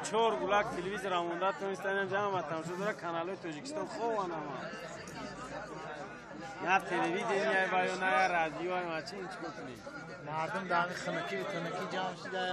Чор гулак телевизор амонда тонистан ҷамъ тамошо дора каналҳои Тоҷикистон хован ама. На телевидение ва ё на радио ма чи чикор кунем? Мардум дар хунукӣ тунукӣ ҷамъ шуда.